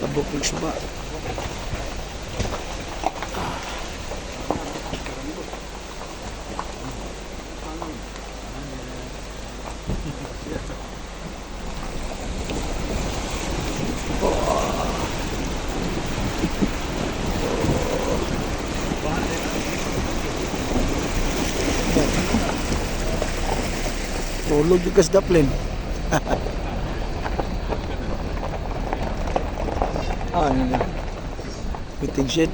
Tabok ng suba. Tulog yung sa plane. Ah, ano na. Waiting shed.